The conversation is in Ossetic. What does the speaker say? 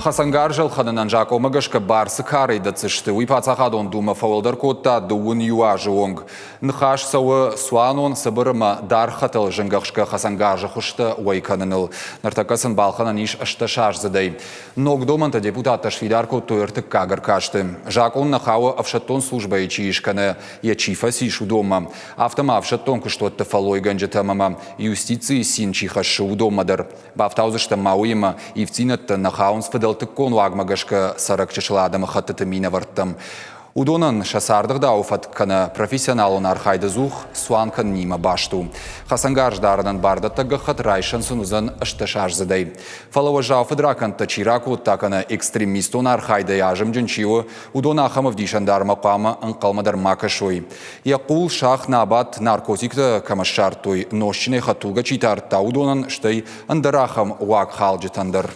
Хӕцӕнгарз ӕлхӕнынӕн закъонмӕ гӕсгӕ бар цы карӕй дӕтдзысты, уый Паддзахадон Думӕ фӕуӕлдӕр кодта дыууын иу азы онг. Ныхас цӕуы цуанон, цыбыр ӕмӕ даргъ хӕтӕл зынгӕхсгӕ хӕцӕнгарзы хуызтӕ уӕй кӕныныл. Ныртӕккӕ сын балхӕнӕн ис ӕстдӕсаздзыдӕй. Ног домӕнтӕ депутаттӕ сфидар кодтой ӕртыккаг ӕркасты. Закъон нӕ хауы ӕфсӕддон службӕйы чи ис кӕнӕ йӕ чи фӕцис, уыдонмӕ. Афтӕ ма ӕфсӕддон куыстуӕтты фӕллойгӕнджытӕм ӕмӕ юстицийы цин чи хӕссы, уыдонмӕ дӕр. Бафтаудзыстӕм ма уыимӕ, ивддзинӕдтӕ нӕ хауынц фыдӕлтыккон уагмӕ гӕсгӕ цӕрӕг чысыл адӕмыхӕттыты минӕвӕрттӕм. Уыдонӕн сӕ цардыгъдауы фӕтк кӕнӕ профессионалон архайды цух цуан кӕнынимӕ баст у. Хӕцӕнгарз дарынӕн бардӕттӕг гӕххӕтт райсӕн сын уыдзӕн ӕстдӕсаздзыдӕй. Фӕлӕ уӕззау фыдракӕндтӕ чи ракодта кӕнӕ экстремистон архайдӕй азымджын чи у, уыдон ахӕм ӕвдисӕндармӕ хъуамӕ ӕнхъӕлмӕ дӕр ма кӕсой. Йӕ хъул сах нӕ абадт, наркотиктӕ кӕмӕ ссардтой, нозтджынӕй хӕдтулгӕ чи тардта, уыдонӕн, стӕй ӕндӕр ахӕм уагхалджытӕн дӕр.